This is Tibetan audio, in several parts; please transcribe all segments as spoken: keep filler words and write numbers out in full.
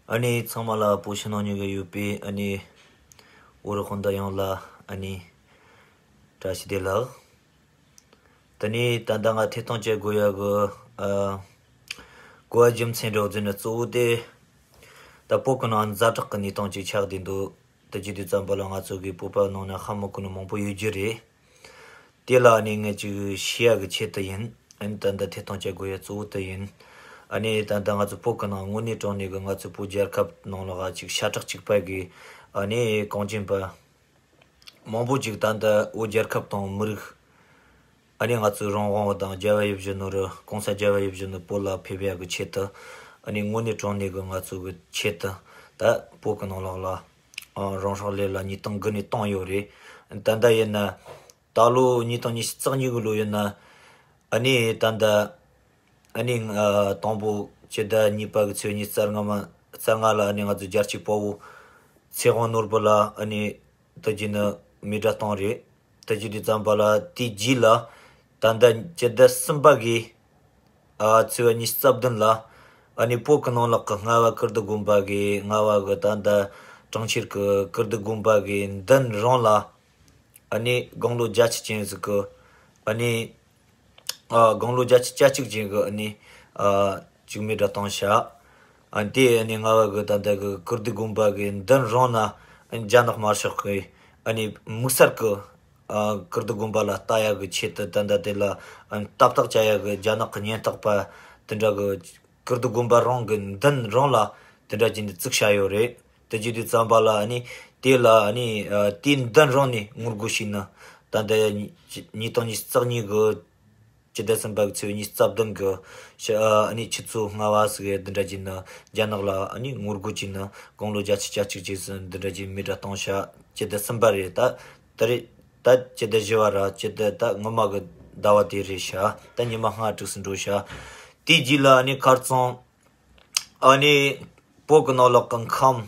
ཨ་ནི་ཚང་མ་ལ་བོད་ཕྱི་ནང་གཉིས་ཀ་ཡོད་པའི་ཨ་ནི་བོད་རིགས་སྤུན་ཟླ་ཡོངས་ལ་ཨ་ནི་བཀྲ་ཤིས་བདེ་ལེགས། དེ་ནས་ད་ལྟ་ང་ཐད་གཏོང་བྱེད་དགོས་ཡ་གི་ཨ་གོ་བ་རྒྱུ་མཚན་འདྲ་བོ་ཟེར་ན། གཙོ་བོ་དེ་ད་བོད་གི་ནང་ཛ་དྲག་གི་གནས་སྟངས་ཅིག་ཆགས་བསྡད་འདུག་དེ་བྱེད་དུས་ཙམ་པ་ལ་ང་ཚོ་གི་བོད་པ་ནང་ན་ཧ་མི་གོ་ནི་མང་པོ་ཡོད་རྒྱུ་རེད། དེ་ལ་ཨ་ནི་ངས་ཅིག་ཤེས་ཡ་གི་ཆེད་དུ་ཡིན། ཨ་ནི་ད་ལྟ་ཐད་གཏོང་བྱེད་དགོས་ཡ་གཙོ་བོ་དེ་ཡིན། ཨ་ནི་ད་ལྟ་ང་ཚོ་བོད་གི་ནང་དངོས་གནས་དྲང་གནས་གི་ང་ཚོ་བོད་རྒྱལ་ཁབ་ནང་ལོགས་ཅིག་ཤ་ཁྲག་གཅིག་པ་གི་ཨ་ནི་གངས་ཅན་པ་མང་པོ་ཅིག་ད་ལྟ་བོད་རྒྱལ་ཁབ་དང་མི་རིགས། ཨ་ནི་ང་ཚོའི་རང་དབང་དང་རྒྱལ་བ་ཡིད་བཞིན་ནོར་བུ། གོང་ས་རྒྱལ་བ་ཡིད་བཞིན་ནོར་བུ་བོད་ལ་ཕེབས་ཡ་གི་ཆེད་དུ། ཨ་ནི་དངོས་གནས་དྲང་གནས་གི་ང་ཚོ་གི་ཆེད་དུ་ད་བོད་གི་ནང་ལོགས་ལ་ཨ་རང་སྲོག་བློས་ལ་ཉིས་སྟོང་དགུ་ནས་བཏང་ཡོད་རེད། ད་ལྟ་ཡིན་ན་ད་ལོ་ཉིས་སྟོང་ཉི་ཤུ་རྩ་གཉིས་གི་ལོ་ཡིན་ན། ཨ་ནི་ད་ལྟ་ཨ་ནི་ཨ་དང་པོ་སྤྱི་ཟླ་གཉིས་པ་གི་ཚེས་ཉི་ཤུ་རྩ་ལྔ་མ་རྩ་ལྔ་ལ་ཨ་ནི་ང་ཚོ་རྒྱལ་གཅེས་དཔའ་བོ་ཚེ་དབང་ནོར་བུ་ལ་ཨ་ནི་ད་གི་ནི་མེ་སྒྲ་བཏང་རེད། ད་གི་དུས་ཙམ་པ་ལ་དེའི་རྗེས་ལ་ད་ལྟ་སྤྱི་ཟླ་གསུམ་པ་གི་ཨ་ཚེས་པ་ཉི་ཤུ་རྩ་བདུན་ལ་ཨ་ནི་བོད་གི་ནང་ལོགས་གི་རྔ་བ་ཀིརྟི་དགོན་པ་གི་རྔ་བ་གི་ད་ལྟ་གྲོང་ཁྱེར་གི་ཀིརྟི་དགོན་པ་གི་མདུན་རང་ལ་ཨ་ནི་དགུང་ལོ་བརྒྱད་ཅུ་ཅན་ཟིག་གི་ཨ་ནི་ཨ་དགུང་ལོ་བརྒྱད་ཅུ་གྱ་གཅིག་ཅན་གི་ཨ་ནི་ཨ་ཅིག་མེ་སྒྲ་བཏང་བཞག་ཨ་དེ་ཨ་ནི་རྔ་བ་གི་ད་ལྟ་གི་ཀིརྟི་དགོན་པ་གི་མདུན་རང་ན་ཨ་ནི་རྒྱ་ནག་དམར་ཤོག་གི་ཨ་ནི་དམིགས་བསལ་གི་ཨ་ཀིརྟི་དགོན་པ་ལ་ལྟ་ཡ་གི་ཆེད་དུ། ད་ལྟ་དེ་ལ་ཨ་ནི་ཏག་ཏག་བྱ་ཡ་གི་རྒྱ་ནག་གི་ཉེན་རྟོག་པ་དེ་འདྲ་གི་ཀིརྟི་དགོན་པ་རང་གི་མདུན་རང་ལ་དེ་འདྲ་བྱས་ནས་བཙུགས་བཞག་ཡོད་རེད། དེ་བྱེད་དུས་ཙམ་པ་ལ་ཨ་ནི་དེ་ལ་ཨ་ནི་ཨ་དེའི་མདུན་རང་ནས་ངོ་རྒོལ་བྱས་ནས། ད་ལྟ་ཉིས་སྟོང་ཉི་ཤུ་རྩ་གཉིས་གི་སྤྱི་ཟླ་གསུམ་པ་གི་ཚེས་ཉི་ཤུ་རྩ་བདུན་གི་ཤ་ཨ་ནི་ཆུ་ཚོད་ལྔ་པ་ཟིག་གི་འདི་འདྲ་བྱས་ནས་རྒྱ་ནག་ལ་ཨ་ནི་ངོ་རྒོལ་བྱས་ནས་དགུང་ལོ་བརྒྱད་ཅུ་གྱ་གཅིག་ཅན་ཟིག་འདི་འདྲ་བྱས་མེ་སྒྲ་བཏང་བཞག་སྤྱི་ཟླ་གསུམ་པ་རེད། ད་ད་རེད། ད་སྤྱི་ཟླ་བཞི་པ་ར་སྤྱི་ཟླ་ད་སྔོན་མ་གི་ཟླ་བ་དེ་རེད་ཤག་ད་ཉི་མ་ལྔ་དྲུག་ཙམ་འགྲོ་ཤག་དེའི་རྗེས་ལ་ཨ་ནི་ཁ་རྩང་ཨ་ནི་བོད་གི་ནང་ལོགས་གི་ཁམས།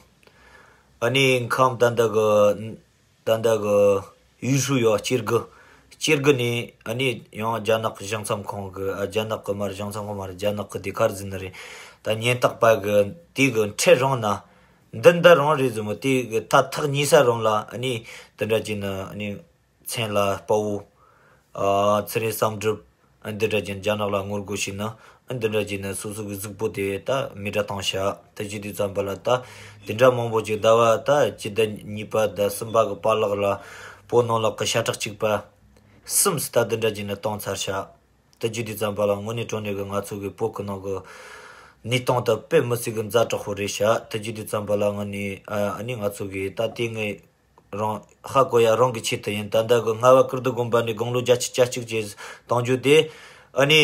ཨ་ནི་ཁམས་ད་ལྟ་གི་ད་ལྟ་གི་ཡུས་ཧྲུའུ་ཡོད་སྐྱེ་རྒུ། སྐྱེ་རྒུ་ནས་ཨ་ནི་ཡང་རྒྱ་ནག་གི་གཞུང་ཚབ་ཁང་གི་ཨ་རྒྱ་ནག་གི་མ་རེད། གཞུང་ཚབ་ཁང་མ་རེད། རྒྱ་ནག་གི་དེ་ག་རེ་ཟེར་ནི་རེད། ད་ཉེན་རྟོག་པ་གི་དེ་གི་འཕྲེད་རང་ན། འདི་འདི་རང་རེད་ཟེར་མོ། དེ་གི་ད་ཐག་ཉེ་ས་རང་ལ་ཨ་ནི་དེ་འདྲ་བྱས་ནས་ཨ་ནི་མཚན་ལ་དཔའ་བོ། ཨ་ཚེ་རིང་བསམ་གྲུབ། ཨ་འདི་འདྲ་བྱས་ནས་རྒྱ་ནག་ལ་ངོ་རྒོལ་བྱས་ནས། ཨ་འདི་འདྲ་བྱས་ནས་སོ་སོ་གི་གཟུགས་པོ་དེ་ད་མེ་སྒྲ་བཏང་བཞག་དེ་བྱེད་དུས་ཙམ་པ་ལ་ད་དེ་འདྲ་མང་པོ་ཅིག་ཟླ་བ་ད་སྤྱི་ཟླ་གཉིས་པ་དང་གསུམ་པ་གི་བར་ལོགས་ལ་བོད་ནང་ལོགས་གི་ཤ་ཁྲག་གཅིག་པ་གསུམ་ཙམ་ད་འདི་འདྲ་བྱས་ནས་བཏང་ཚར་ཤག་དེ་བྱེད་དུས་ཙམ་པ་ལ་དངོས་གནས་དྲང་གནས་གི་ང་ཚོ་གི་བོད་གི་ནང་གི་གནས་སྟངས་དེ་དཔེ་མི་སྲིད་གི་ཛ་དྲག་པོ་རེད་ཤག་དེ་བྱེད་དུས་ཙམ་པ་ལ་དངོས་གནས་ཨ་ཨ་ནི་ང་ཚོ་གི་ད་དེ་ངས་རང་ཧ་གོ་ཡ་རང་གི་ཆེད་དུ་ཡིན། ད་ལྟ་གི་རྔ་བ་ཀིརྟི་དགོན་པ་ནས་དགུང་ལོ་བརྒྱད་ཅུ་གྱ་གཅིག་ཅན་གཏོང་རྒྱུ་དེ་ཨ་ནི་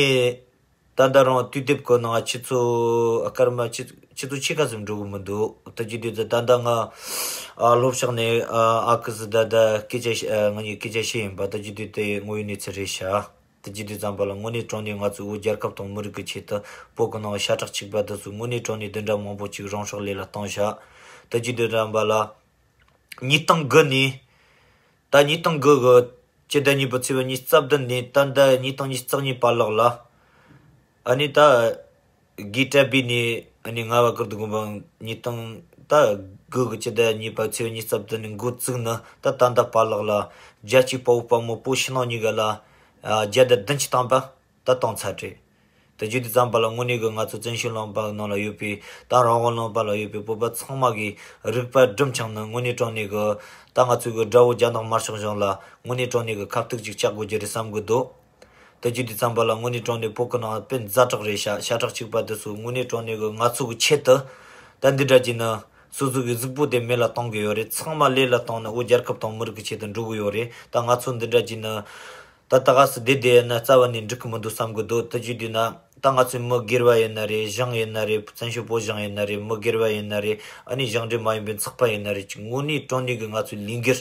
ད་ལྟ་རང་དུས་དེབ་གི་ནང་ཆུ་ཚོད་སྐར་མ་ཆུ་ཆུ་ཚོད་ཕྱེད་ཀ་ཙམ་འགྲོ་གི་མི་འདུག་དེ་བྱེད་དུས་ད་ལྟ་ང་ཨ་ལྷོ་ཕྱོགས་ནས་ཨ་ཨ་ཁུ་ཟི་ད་ད་སྐད་ཆ་བཤད་ཨ་ང་གཉིས་སྐད་ཆ་བཤད་ཡིན་པ། དེ་བྱེད་དུས་དེ་དངོས་ཡོད་གནས་ཚུལ་རེད་ཤག་དེ་བྱེད་དུས་ཙམ་པ་ལ་དངོས་གནས་དྲང་གནས་ང་ཚོའི་བོད་རྒྱལ་ཁབ་དང་མི་རིགས་ཀྱི་ཆེད་དུ་བོད་ཀྱི་ནང་ཤ་ཁྲག་གཅིག་པ་དེ་ཚོས་དངོས་གནས་དྲང་གནས་དེ་འདྲ་མང་པོ་ཅིག་རང་སྲོག་བློས་ལ་བཏང་བཞག་དེ་བྱེད་དུས་ཙམ་པ་ལ་ཉིས་སྟོང་དགུ་ནས། ད་ཉིས་སྟོང་དགུ་གི་སྤྱི་ཟླ་གཉིས་པའི་ཚེས་པ་ཉི་ཤུ་རྩ་བདུན་ནས་ད་ལྟ་ཉིས་སྟོང་ཉི་ཤུ་རྩ་གཉིས་བར་ལོགས་ལ། ཨ་ནི་ད་དགེ་བཀྲ་བྷེ་ནས་ཨ་ནི་རྔ་བ་ཀིརྟི་དགོན་པ་ཉིས་སྟོང་ད་དགུ་གི་སྤྱི་ཟླ་གཉིས་པ་ཚེས་ཉི་ཤུ་རྩ་བདུན་ནས་འགོ་བཙུགས་ནས་ད་ད་ལྟ་བར་ལོགས་ལ་རྒྱལ་གཅེས་དཔའ་བོ་དཔའ་མོ་བོད་ཕྱི་ནང་གཉིས་ཀ་ལ་ཨ་བརྒྱ་དང་བདུན་ཅུ་ཐམ་པ་ད་བཏང་ཚར་རེད། དེ་བྱེད་དུས་ཙམ་པ་ལ་དངོས་གནས་ཀྱི་ང་ཚོ་བཙན་བྱོལ་ལུང་པ་ནང་ལ་ཡོད་པའི་ད་རང་དབང་ལུང་པ་ལ་ཡོད་པའི་བོད་པ་ཚང་མ་གིས་རིག་པ་སྒྲིམ་བྱུང་ན། དངོས་གནས་དྲང་གནས་ཀྱི་ད་ང་ཚོའི་གི་དགྲ་བོ་རྒྱ་ནག་དམར་ཤོག་གཞུང་ལ་དངོས་གནས་དྲང་གནས་ཀྱི་ཁ་གཏུག་ཅིག་བཅག་དགོས་རྒྱུ་རེད་བསམ་གི་འདུག་དེ་བྱེད་དུས་ཙམ་པ་ལ་དངོས་གནས་དྲང་གནས་བོད་ཀྱི་ནང་དཔེ་ཛ་དྲག་རེད་ཤག་ཤ་ཁྲག་གཅིག་པ་དེ་ཚོ་དངོས་གནས་དྲང་གནས་ཀྱི་ང་ཚོ་གི་ཆེད་དུ་ད་འདི་འདྲ་བྱས་ན་སོ་སོ་གི་གཟུགས་པོ་དེ་མེ་ལ་གཏོང་གི་ཡོད་རེད། ཚང་མ་བློས་ལ་བཏང་ན་བོད་རྒྱལ་ཁབ་དང་མི་རིགས་ཀྱི་ཆེད་དུ་འགྲོ་གི་ཡོད་རེད། ད་ང་ཚོ་འདི་འདྲ་བྱས་ན། ད་ད་ག་སེ་བསྡད་བསྡད་ཡིན་ན་རྩ་བ་ནས་འགྲིག་གི་མི་འདུག་བསམ་གི་འདུག་དེ་བྱེད་དུས་ན་ད་ང་ཚོའི་མི་སྒེར་བ་ཡིན་ན་རེད། གཞུང་ཡིན་ན་རེད། བཙན་བྱོལ་བོད་གཞུང་ཡིན་ན་རེད། མི་སྒེར་བ་ཡིན་ན་རེད། ཨ་ནི་གཞུང་འབྲེལ་མ་ཡིན་པའི་ཚོགས་པ་ཡིན་ན་རེད། ཅིག་དངོས་གནས་དྲང་གནས་ཀྱི་ང་ཚོའི་ལས་འགུལ་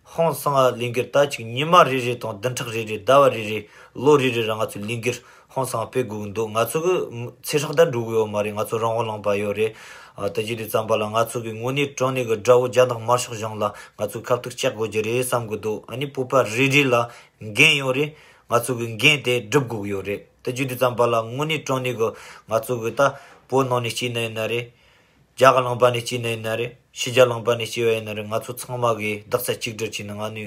ཧང་སང་ང་ལས་འགུལ་ད་ཅིག་ཉི་མ་རེ་རེ་དང་བདུན་ཕྲག་རེ་རེ་ཟླ་བ་རེ་རེ་ལོ་རེ་རེ་ར་ང་ཚོའི་ལས་འགུལ་ཧང་སང་སྤེལ་དགོས་ཀྱི་འདུག་ང་ཚོ་གི་ཚེ་སྲོག་ད་འགྲོ་གི་ཡོད་མ་རེད། ང་ཚོ་རང་དབང་ལུང་པ་ཡོད་རེད། ཨ་དེ་བྱེད་དུས་ཙམ་པ་ལ་ང་ཚོ་གི་དངོས་གནས་དྲང་གནས་ཀྱི་དགྲ་བོ་རྒྱ་ནག་དམར་ཤོག་གཞུང་ལ་ང་ཚོས་ཁ་གཏུག་བཅག་དགོས་ཀྱི་རེད་བསམ་གི་འདུག་ཨ་ནི་བོད་པ་རེ་རེ་ལ་འགན་ཡོད་རེད། ང་ཚོ་གི་འགན་དེ་སྒྲུབ་དགོས་ཀྱི་ཡོད་རེད། དེ་བྱེད་དུས་ཙམ་པ་ལ་དངོས་གནས་དྲང་གནས་ཀྱི་ང་ཚོ་གི་ད་བོད་ནང་ནས་སྐྱེས་ན་ཡིན་ན་རེད། རྒྱ་གར་གླིང་པ་ནས་སྐྱེས་ནི་ཡིན་ན་རེད། ཕྱི་རྒྱལ་གླིང་པ་ནས་སྐྱེས་པ་ཡིན་ན་རེད། ང་ཚོ་ཚང་མ་གིས་རྡོག་རྩ་གཅིག་སྒྲིལ་བྱས་ནས་ང་ནི་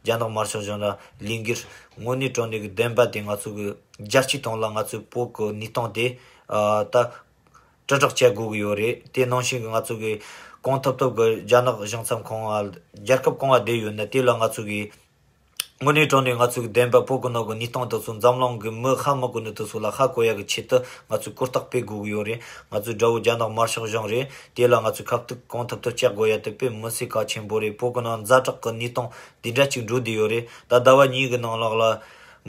རྒྱ་ནག་དམར་ཤོག་གཞུང་ལ་ལས་འགུལ་དངོས་གནས་དྲང་གནས་ཀྱི་བདེན་པ་དེ་ང་ཚོ་གི་རྒྱལ་སྤྱིའི་ཐོག་ལ་ང་ཚོའི་བོད་ཀྱི་གནས་སྟངས་དེ་ད་དྲིལ་བསྒྲགས་བྱ་དགོས་ཀྱི་ཡོད་རེད། དེ་ནང་བཞིན་གྱི་ང་ཚོ་གི་གང་ཐུབ་ཐུབ་ཀྱི་རྒྱ་ནག་གཞུང་ཚབ་ཁང་ང་རྒྱལ་ཁབ་གང་ང་བསྡད་ཡོད་ན་དེ་ལ་ང་ཚོ་གི་དངོས་གནས་དྲང་གནས་ང་ཚོའི་བདེན་པ་བོད་ཀྱི་ནང་གི་གནས་སྟངས་དེ་ཚོ་འཛམ་གླིང་གི་མི་ཧ་མ་གོ་ནི་དེ་ཚོ་ལ་ཧ་གོ་ཡག་གི་ཆེད་དུ་ང་ཚོས་གོ་རྟོགས་སྤེལ་དགོས་ཀྱི་ཡོད་རེད། ང་ཚོའི་དགྲ་བོ་རྒྱ་ནག་དམར་ཤོག་གཞུང་རེད། དེ་ལ་ང་ཚོས་ཁ་གཏུག་གང་ཐུབ་ཐུབ་བྱེད་དགོས་ཡ་དེ་དཔེ་མི་སྲིད་གལ་ཆེན་པོ་རེད། བོད་ཀྱི་ནང་ཛ་དྲག་གི་གནས་སྟངས་དེ་འདྲ་ཅིག་འགྲོ་བསྡད་ཡོད་རེད། ད་ཟླ་བ་གཉིས་ཀྱི་ནང་ལོགས་ལ་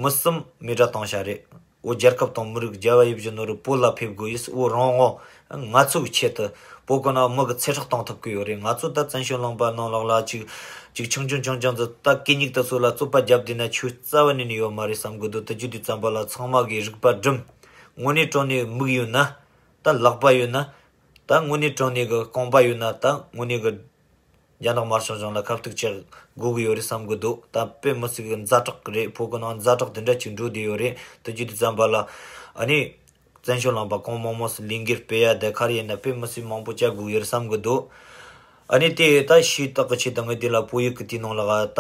མི་གསུམ་མེ་དགྲ་བཏང་བཞག་རེད། འོ་རྒྱལ་ཁབ་དང་མི་རིགས་རྒྱལ་བ་ཡིད་བཞིན་ནོར་བུ་བོད་ལ་ཕེབས་དགོས་ཡིས། འོ་རང་དབང་ང་ཚོ་གི་ཆེད་དུ་བོད་ཀྱི་ནང་མི་གི་ཚེ་སྲོག་གཏོང་ཐུབ་ཀྱི་ཡོད་རེད། ང་ཚོ་ད་བཙན་བྱོལ་གླིང་པ་ནང་ལོགས་ལ་ཅིག་ཅིག་ཆུང་ཆུང་ཆུང་ཆུང་ཚོ་ད་གད་སྙིགས་དེ་ཚོ་ལ་རྩོད་པ་བརྒྱབ་བསྡད་ན་ཆོས་རྩ་བ་ནས་ནས་ཡོད་མ་རེད་བསམ་གི་འདུག་དེ་རྒྱུ་དེ་ཙམ་པ་ལ་ཚང་མ་གིས་རིག་པ་སྒྲིམ། དངོས་གནས་དྲང་གནས་མིག་ཡོད་ན། ད་ལག་པ་ཡོད་ན། ད་དངོས་གནས་དྲང་གནས་གི་རྐང་པ་ཡོད་ན། ད་དངོས་གནས་གི་རྒྱ་ནག་དམར་ཤོག་གཞུང་ལ་ཁ་གཏུག་བྱེད་དགོས་ཀྱི་ཡོད་རེད་བསམ་གི་འདུག་ད་དཔེ་མི་སྲིད་གི་ཛ་དྲག་གི་རེད། བོད་གི་ནང་ཛ་དྲག་དེ་འདྲ་ཅིག་འགྲོ་བསྡད་ཡོད་རེད། དེ་རྒྱུ་དེ་ཙམ་པ་ལ་ཨ་ནི་བཙན་བྱོལ་ནང་པ་གང་མང་མང་སུ་ལས་འགུལ་སྤེལ་ཡ་དེ་ག་རེ་ཡིན་ན་དཔེ་མི་སྲིད་མང་པོ་བྱ་དགོས་ཡོད་རེད་བསམ་གི་འདུག་ཨ་ནི་དེ་ད་ཤེས་རྟོགས་གི་ཆེད་དུ་ངས་དེ་ལ་བོད་ཡིག་གི་དེའི་ནང་ལ་ད་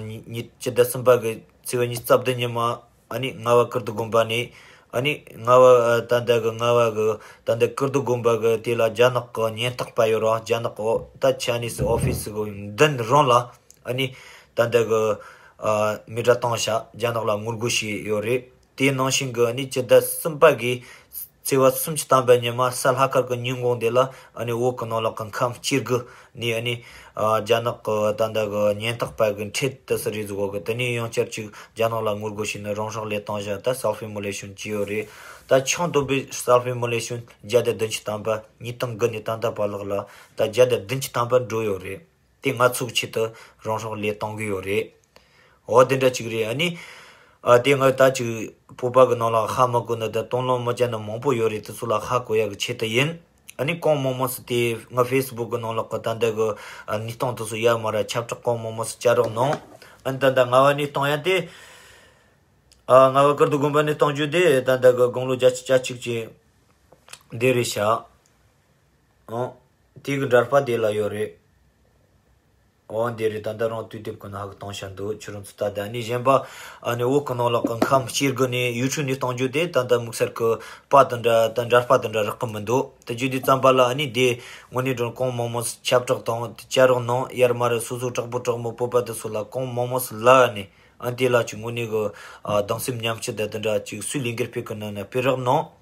ཉི་ཉི་སྤྱི་ཟླ་གསུམ་པ་གི་ཚེས་པ་ཉི་ཤུ་རྩ་བདུན་ཉིན་མ། ཨ་ནི་རྔ་བ་ཀིརྟི་དགོན་པ་ནས། ཨ་ནི་རྔ་བ་ཨ་ད་ལྟ་གི་རྔ་བ་གི་ད་ལྟ་ཀིརྟི་དགོན་པ་གི་དེ་ལ་རྒྱ་ནག་གི་ཉེན་རྟོག་པ་ཡོད་ར། རྒྱ་ནག་གི་ད་ཆའི་ནིས་ཨོ་ཕི་སི་གི་མདུན་རང་ལ་ཨ་ནི་ད་ལྟ་གི་ཨ་མེ་དགྲ་བཏང་བཞག་རྒྱ་ནག་ལ་ངོ་རྒོལ་བྱས་ཡོད་རེད། དེ་ནང་བཞིན་གི་ཨ་ནི་སྤྱི་ཟླ་གསུམ་པ་གི་ཚེས་པ་སུམ་ཅུ་ཐམ་པ་ཉིན་མ་གཟའ་ལྷག་དཀར་གི་ཉིན་གུང་དེ་ལ་ཨ་ནི་བོད་གི་ནང་ལོགས་གི་ཁམས་སྐྱེ་རྒུ་ནས་ཨ་ནི་ཨ་རྒྱ་ནག་གི་ད་ལྟ་གི་ཉེན་རྟོག་པ་གི་ཁྲིད་དེ་སུ་རེད་ཟེར་གོ་གི། དེ་ནས་ཡང་བསྐྱར་ཅིག་རྒྱ་ནག་ལ་ངོ་རྒོལ་བྱས་ནས་རང་སྲོག་བློས་བཏང་བཞག་ད་self immolation བྱས་ཡོད་རེད། ད་ཆུང་དུ་བའི་self immolation བརྒྱ་དང་བདུན་ཅུ་ཐམ་པ། ཉིས་སྟོང་དགུ་ནས་ད་ལྟ་བར་ལོགས་ལ་ད་བརྒྱ་དང་བདུན་ཅུ་ཐམ་པ་འགྲོ་ཡོད་རེད། དེ་ང་ཚོའི་ཆེད་དུ་རང་སྲོག་བློས་གཏོང་གི་ཡོད་རེད། འོ་དེ་འདྲ་ཅིག་རེད། ཨ་ནི་ཨ་དེ་ང་ད་ཅིག་བོད་པ་གི་ནང་ལ་ཧ་མ་གོ་ནི་དང་དོགས་སློང་མི་བྱ་ནི་མང་པོ་ཡོད་རེད། དེ་ཚོ་ལ་ཧ་གོ་ཡག་གི་ཆེད་དུ་ཡིན། ཨ་ནི་གང་མང་མང་སུ་དེ་ང་ཕེ་སི་བུག་གི་ནང་ལོགས་གི་ད་ལྟ་གི་ཨ་གནས་སྟངས་དེ་ཚོ་ཡར་མར་ཁྱབ་བསྒྲགས་གང་མང་མང་སུ་བྱ་རོགས་གནང་། ཨ་ནི་ད་ལྟ་རྔ་བ་ནས་གཏོང་ཡ་དེ་ཨ་རྔ་བ་ཀིརྟི་དགོན་པ་ནས་གཏོང་རྒྱུ་དེ་ད་ལྟ་གི་དགུང་ལོ་བརྒྱད་ཅུ་གྱ་གཅིག་ཅིག་འདི་རེད་ཤག་ཨང་། དེ་གི་འདྲ་པར་དེ་ལ་ཡོད་རེད། འོ་འདི་རེད། ད་ལྟ་རང་དུས་དེབ་ཀྱི་ནང་ཧ་གི་གཏོང་བཞག་འདུག་ཁྱེད་རང་ཚོ་ལྟ་དང་། ཨ་ནི་གཞན་པ་ཨ་ནི་བོད་ཀྱི་ནང་ལོགས་ཀྱི་ཁམས་སྐྱེ་རྒུ་ནས་ཡུལ་གྲུ་ནས་གཏོང་རྒྱུ་དེ་ད་ལྟ་དམིགས་བསལ་གྱི་པར་དེ་འདྲ་ད་འདྲ་པར་དེ་འདྲ་རག་གི་མི་འདུག་དེ་བརྒྱུད་དེ་ཙམ་པ་ལ་ཨ་ནི་དེ་དངོས་གནས་དྲང་གང་མང་མང་ཁྱབ་བསྒྲགས་དང་དེ་བྱ་རོགས་གནང་། ཡར་མར་སོ་སོ་དྲག་པོ་དྲག་མོ་བོད་པ་དེ་ཚོ་ལ་གང་མང་མང་སུ་ལ་ཨ་ནི་ཨ་དེ་ལ་ཅིག་དངོས་གནས་གི་ཨ་གདུང་སེམས་མཉམ་སྐྱེད་དང་དེ་འདྲ་ཅིག་སུས་ལས་འགུལ་སྤེལ་གི་ནང་ན་སྤེལ་རོགས་གནང་།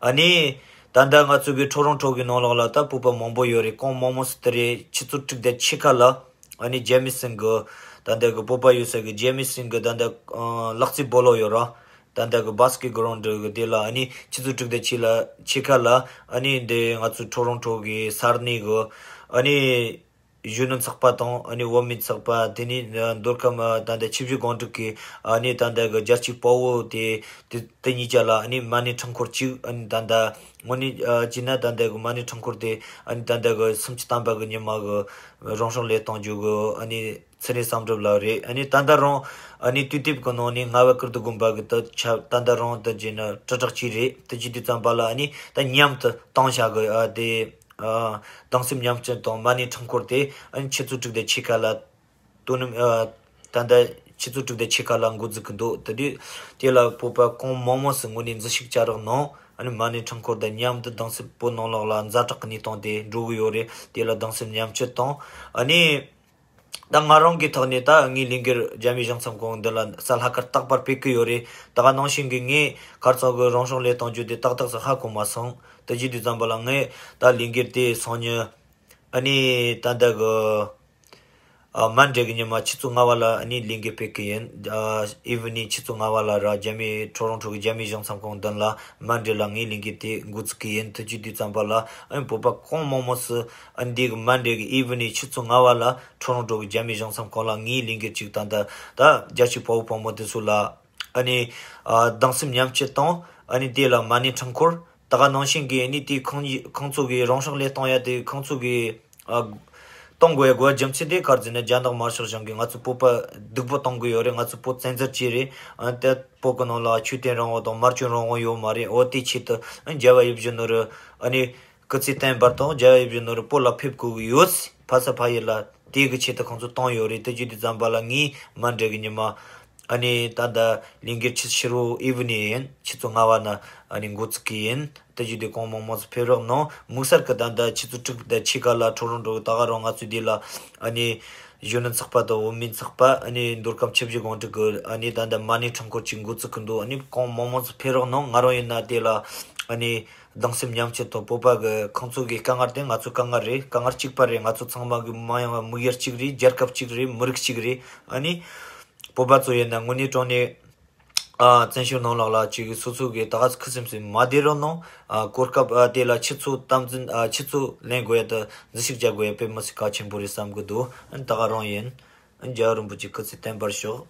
ཨ་ནི་ད་ལྟ་ང་ཚོ་གི་ཊོ་རོན་ཊོ་གི་ནང་ལོགས་ལ་ད་བོད་པ་མང་པོ་ཡོད་རེད། གང་མང་མང་སུ་དེ་རེད། ཆུ་ཚོད་དྲུག་དང་ཕྱེད་ཀ་ལ་ཨ་ནི་ཇེ་མི་སན་གི་ད་ལྟ་གི་བོད་པ་ཡོད་ས་གི་ཇེ་མི་སན་གི་ད་ལྟ་ཨ་ལག་རྩེད་སྤོ་ལོ་ཡོད་ར། ད་ལྟ་གི་བྷ་སི་ཀེ་གྷ་རོན་ཌི་གི་དེ་ལ་ཨ་ནི་ཆུ་ཚོད་དྲུག་དང་ཕྱེད་ལ་ཕྱེད་ཀ་ལ་ཨ་ནི་འདི་ང་ཚོ་ཊོ་རོན་ཊོ་གི་ས་གནས་གི་ཨ་ནི་གཞོན་ནུ་ཚོགས་པ་དང་ཨ་ནི་བུད་མེད་ཚོགས་པ། དེ་ནས་མདོ་ཁམས་ད་ལྟ་ཆུ་བཞི་སྒང་དྲུག་གི་ཨ་ནི་ད་ལྟ་གི་རྒྱལ་གཅེས་དཔའ་བོ་དེ་དེ་དེ་གཉིས་ཆ་ལ་ཨ་ནི་མ་ཎི་འཕྲུལ་འཁོར་གཅིག་ཨ་ནི་ད་ལྟ་དངོས་གནས་ཨ་བྱས་ན་ད་ལྟ་གི་མ་ཎི་འཕྲུལ་འཁོར་དེ་ཨ་ནི་ད་ལྟ་གི་སུམ་ཅུ་ཐམ་པ་གི་ཉི་མ་གི་རང་སྲོག་བློས་གཏོང་རྒྱུ་གི་ཨ་ནི་ཚེ་རིང་བསམ་གྲུབ་ལགས་རེད། ཨ་ནི་ད་ལྟ་རང་ཨ་ནི་དུས་དེབ་གི་ནང་ནས་རྔ་བ་ཀིརྟི་དགོན་པ་གི་ད་ཆ་ད་ལྟ་རང་ད་བྱས་ན་དྲིལ་བསྒྲགས་གཅིག་རེད། དེ་བྱེད་དུས་ཙམ་པ་ལ་ཨ་ནི་ད་མཉམ་དུ་བཏང་བཞག་གི་ཨ་དེ་ཨ་གདུང་སེམས་མཉམ་སྐྱེད་དང་མ་ཎི་འཕྲུལ་འཁོར་དེ་ཨ་ནི་ཆུ་ཚོད་དྲུག་དང་ཕྱེད་ཀ་ལ་དོ་ནི་ཨ་ད་ལྟ་ཆུ་ཚོད་དྲུག་དང་ཕྱེད་ཀ་ལ་འགོ་འཛུགས་ཀྱི་འདུག་དེ་དུས་དེ་ལ་བོད་པ་གང་མང་མང་སུ་དངོས་གནས་འཛུལ་ཞུགས་བྱ་རོགས་གནང་། ཨ་ནི་མ་ཎི་འཕྲུལ་འཁོར་དང་མཉམ་དུ་གདུང་སེམས་བོད་ནང་ལོགས་ལ་ཛ་དྲག་གི་གནས་སྟངས་དེ་འགྲོ་གི་ཡོད་རེད། དེ་ལ་གདུང་སེམས་མཉམ་སྐྱེད་དང་ཨ་ནི། ད་ང་རང་གི་ཐོག་ནས་ད་ངའི་ལས་འགུལ་རྒྱ་མིའི་གཞུང་ཚབ་ཁང་འདི་ལ་གཟའ་ལྷག་དཀར་རྟག་པར་སྤེལ་གི་ཡོད་རེད། ད་ག་ནང་བཞིན་གྱི་ངས་གར་ཚང་གི་རང་སྲོག་བློས་གཏོང་རྒྱུ་དེ་ཏག་ཏག་ཙམ་ཧ་གོ་མ་སོང་། དེ་བྱེད་དུས་ཙམ་པ་ལ་ངས་ད་ལས་འགུལ་དེ་སང་ཉིན་ཨ་ནི་ད་ལྟ་གི་ཨ་མན་ཌེ་གི་ཉི་མ་ཆུ་ཚོད་ལྔ་པ་ལ་ཨ་ནི་ལས་འགུལ་སྤེལ་གི་ཡིན། ཨ་ཨི་ཝི་ནིང་ཆུ་ཚོད་ལྔ་པ་ལ་ར་རྒྱ་མིའི་ཊོ་རོན་ཊོ་གི་རྒྱ་མིའི་གཞུང་ཚབ་ཁང་མདུན་ལ་མན་ཌེ་ལ་ངའི་ལས་འགུལ་དེ་འགོ་ཚུགས་གི་ཡིན། དེ་བྱེད་དུས་ཙམ་པ་ལ་ཨ་ནི་བོད་པ་གང་མང་མང་སུ་ཨ་ནི་འདི་གི་མན་ཌེ་གི་ཨི་ཝི་ནིང་ཆུ་ཚོད་ལྔ་པ་ལ་ཊོ་རོན་ཊོ་གི་རྒྱ་མིའི་གཞུང་ཚབ་ཁང་ལ་ངའི་ལས་འགུལ་ཅིག་དང་ད་ད་རྒྱལ་གཅེས་དཔའ་བོ་དཔའ་མོ་དེ་ཚོ་ལ་ཨ་ནི་ཨ་གདུང་སེམས་མཉམ་སྐྱེད་དང་ཨ་ནི་དེ་ལ་མ་ཎི་འཕྲུལ་འཁོར། ད་ག་ནང་བཞིན་གྱི་ཨ་ནི་དེ་ཁོང་ཁོང་ཚོ་གི་རང་སྲོག་བློས་གཏོང་ཡ་དེ་ཁོང་ཚོ་གི་ཨ་གཏོང་དགོས་ཡ་དགོས་པ་རྒྱུ་མཚན་དེ་ག་རེ་ཟེར་ན་རྒྱ་ནག་དམར་ཤོག་གཞུང་གིས་ང་ཚོ་བོད་པ་སྡུག་པོ་གཏོང་གི་ཡོད་རེད། ང་ཚོ་བོད་བཙན་འཛུལ་བྱས་རེད། ཨ་ནི་ད་བོད་ཀྱི་ནང་ལ་ཆོས་དད་རང་དབང་དང་སྨྲ་བརྗོད་རང་དབང་ཡོད་མ་རེད། འོ་དེ་ཆེད་དུ་ཨ་ནི་རྒྱལ་བ་ཡིད་བཞིན་ནོར་བུ་ཨ་ནི། སྐུ་ཚེ་བརྟན་པར་དང་རྒྱལ་བ་ཡིད་བཞིན་ནོར་བུ་བོད་ལ་ཕེབས་དགོས་ཀྱི་ཡོད། ཕ་ས་ཕ་ཡུལ་ལ་དེ་གི་ཆེད་དུ་ཁོང་ཚོ་བཏང་ཡོད་རེད། དེ་བརྒྱུད་དེ་ཛམ་བྷ་ལ་ངའི་མ་འདྲེ་གི་ཉི་མ། ཨ་ནི་ད་ལྟ་ལས་འགུལ་ཆུ་ཕྱི་རུ་ཨི་བི་ནི་ཡིན། ཆུ་ཚོད་ལྔ་པ་ན་ཨ་ནི་འགོ་བཙུགས་ཀྱི་ཡིན། དེ་བརྒྱུད་དེ་གོང་མང་མང་ཚོ་ཕེབས་རོགས་གནང་། དམིགས་བསལ་གྱི་ད་ལྟ་ཆུ་ཚོད་དྲུག་དང་ཕྱེད་ཀ་ལ་ཁྲོ་རོང་འགྲོ་གི། ད་ག་རང་ང་ཚོའི་དེ་ལ་ཨ་ནི་གཞོན་ནུ་ཚོགས་པ་དང་འོས་མིའི་ཚོགས་པ། ཨ་ནི་མདོ་ཁམས་ཆུ་བཞི་སྒང་དྲུག་གི་ཨ་ནི་ད་ལྟ་མ་ཎི་ཁྲོམ་སྐོར་ཅིག་འགོ་བཙུགས་ཀྱི་འདུག་ཨ་ནི་གོང་མང་མང་ཚོ་ཕེབས་རོགས་གནང་། ང་རང་ཡིན་ན་དེ་ལ་ཨ་ནི་གདུང་སེམས་མཉམ་སྐྱེད་དང་བོད་པ་གི་ཁོང་ཚོ་གི་དཀའ་ངལ་དེ་ང་ཚོ་དཀའ་ངལ་རེད། དཀའ་ངལ་གཅིག་པ་རེད། ང་ཚོ་ཚང་མ་གི་མ་ཡང་བ་དམིགས་ཡུལ་གཅིག་རེད། རྒྱལ་ཁབ་གཅིག་རེད། མི་རིགས་གཅིག་རེད། ཨ་ནི་བོད་པ་ཚོ་ཡིན་ན་དངོས་གནས་དྲང་གནས་ཨ་བཙན་བྱོལ་ནང་ལོགས་ལ་ཅིག་སོ་སོ་གི་ད་ག་ཁུ་སིམ་སིམ་མ་བསྡད་རོགས་གནང་། ཨ་གོ་སྐབས་ཨ་དེ་ལ་ཆུ་ཚོད་དམ་འཛིན་ཨ་ཆུ་ཚོད་ལེན་དགོས་ཡ་དང་འཛུལ་ཞུགས་རྒྱག་དགོས་ཡ་དཔེ་མི་སྲིད་གལ་ཆེན་པོ་རེད་བསམ་གི་འདུག་ཨ་ནི་ད་ག་རང་ཡིན། ཨ་ནི་རྒྱལ་བ་རིན་པོ་ཆེ་སྐུ་ཚེ་བརྟན་པར་ཤོག